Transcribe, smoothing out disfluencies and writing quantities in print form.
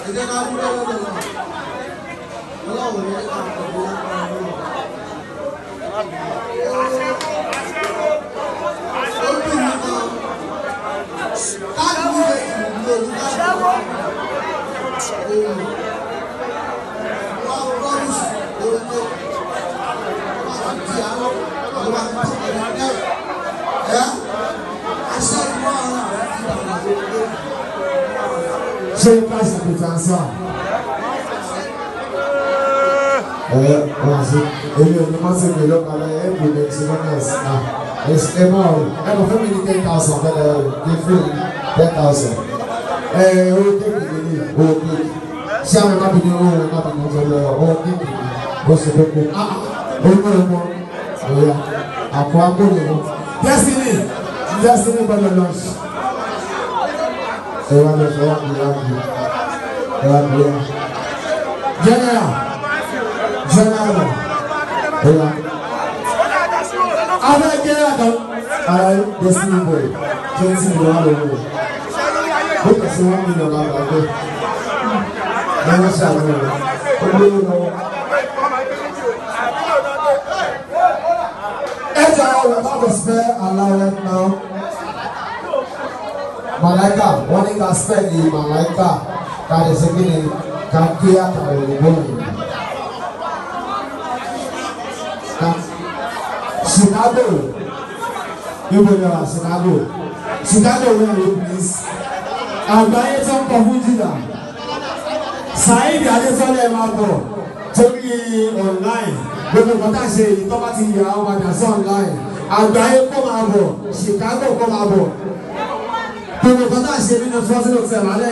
Ẹ jẹ́ ká dúpẹ́ lọ́dọ̀ náà. Ọlọ́run ní ká pẹ̀lú lápá ọlọ́run. Ó dùn mí gan. Káàdì mi lè dùn mí ojú káàdì. Wọ́n promise lórí pé wọ́n ti di àárọ̀ wọ́n bá ti di ẹ̀rọ ẹ̀ aṣẹ́ ìwọ ara rẹ̀ ti dàgbà lórí pé. Ṣé cash àti transfer? Ẹ wọ́n ṣe èmi ò ní má ṣe pè lọ́kàlẹ̀ ẹ̀ bù ní ti mọ́nà ẹ̀ máa rò ẹ̀ mọ̀ fún mi ní 10,000 fẹ́lẹ̀ ẹ̀ gé fún mi 10,000. Ẹ owó kéèkì ní owó kéèkì. Ṣé àwọn ẹ̀ma bìíní owó ẹ̀ma bìíní ọjọ́ lọ owó kéèkì ní oṣù kókó. Owó ọmọ ọ̀ya àpò agbóhùn ọmọ. Destiny Destiny gbọ́dọ̀ lunch. Ẹ wá lọ sọ wá bí wá bí ẹ wá bí wá. General General ọ̀ya. Abẹ́ general kan ara Destiny boy 20 million lọ́wọ́. Ó kà sí 1 million máa gbàgbé. Ẹ wọ́n ṣàlùwẹ̀ ó gbé lọ́wọ́. Ẹ jẹ́ àwọn ọ̀rọ̀ bá spare Allah right now. Malaika, wọ́n ní ká spare ní Malaika ká lè ṣe kí ni ká gé àkàrà òyìnbó yìí. Chicago, níbo ni wà Chicago? Chicago, where are you, please? Àgbáyé tó ń kọ fún jìnnà. Saheed Adétọ́lá ẹ̀ máa bọ̀ torí online. Gbogbo nǹkan tá a ṣe yìí tó bá ti yà á padà sí online. Àgbáyé kó máa bọ̀, Chicago kó máa bọ̀. Gbogbo nǹkan tá a ṣe nínú Trọ́sí Hotel alẹ́.